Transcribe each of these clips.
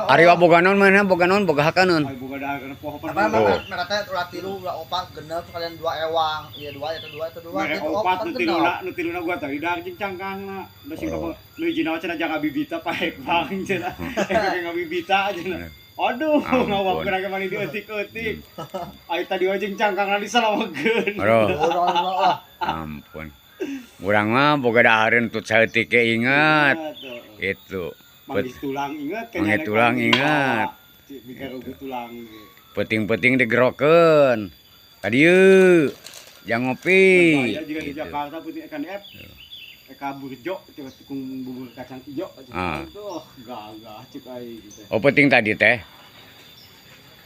Ari wa boga naon mana boga naon boga hakaneun. Ay boga dahar kana poho Apa pan. Oh. mereka teh ulah tilu, ulah opat, genep sekalian dua ewang. Iya dua, itu dua, itu dua. Mere Gitu opat opat nu genep. tiluna, nu tiluna gua tadi dahar jeung cangkangna. Da sing Oh. nu hijina cenah jangan ngabibita paek bang cenah. Eh ngabibita cenah. Aduh, Ampun. ngawak geura ge mani dieutik-eutik. Ai tadi wae jeung cangkangna disalawegeun. Aduh, Oh, oh, oh. ampun. Urang mah boga dahareun tut saeutik ge inget. Itu. Manggis tulang inget. Manggis tulang inget. Mikir tulang ge. Peuting-peuting digerokeun. Ka dieu. Jang ngopi. Bahaya jika di Gitu. Jakarta putih ikan F. Eka burjo coba tukung bubur kacang ijo. Ah. Aduh, gagah cek aing gitu. Oh penting tadi teh.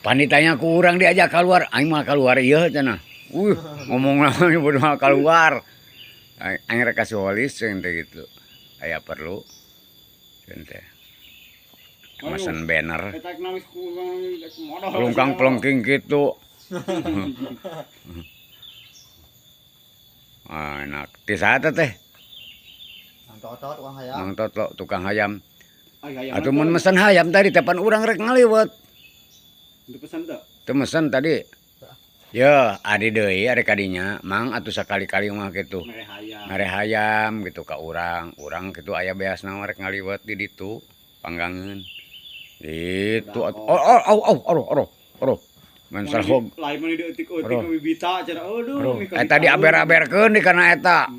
Panitanya ku urang diajak keluar, aing mah keluar ieu cenah. Ngomong lama bodoh mah keluar. Aing rek ka Solis cenah teh gitu. Aya perlu cenah teh. Mesen banner. Eta nawis ku modal. Pelungkang pelengking gitu. Ah, enak. Ti saha teh? Mang Toto tukang hayam. Mang Toto tukang hayam. Ay, hayam. Atuh mun mesen hayam tadi teh pan urang rek ngaliwet. Itu pesan teu? Teu mesen tadi. Ya, adi deui ari kadinya, Mang atuh sakali-kali mah kitu. Mere hayam. Mere hayam gitu ka urang, urang kitu aya beasna mah rek ngaliwet di ditu, panggangeun. Gitu atuh. Oh, oh, oh, oh, aduh, aduh, aduh. Main serhog. Lain mah dieutik-eutik Aduh. bibita cenah. Aduh, Aduh, eta diaber-aberkeun di kana eta.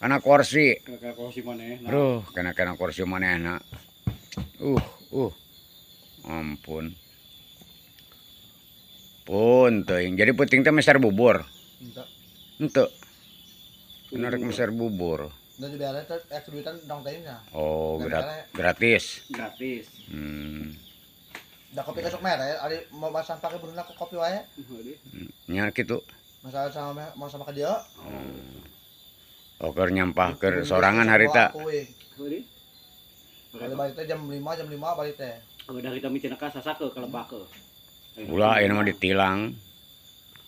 Kana kursi. Kana kursi manehna. Aduh, kana-kana kursi manehna. Ampun. Pun teuing. Jadi peuting teh meser bubur. Henteu. Henteu. Bener rek meser bubur. Da dibere teh ek duitan dong teuing nya. Oh, gratis. Gratis. Da kopi kasuk mere, ari mau masang pake buruna ku kopi wae. Nya kitu. Masalah sama mau sama ka dieu. Oh, keur nyampah keur sorangan harita. Heuh. Kali balik teh jam 5, jam 5 balik teh. Udah kita micin ka sasake ka lebak. Ulah ayeuna mah ditilang.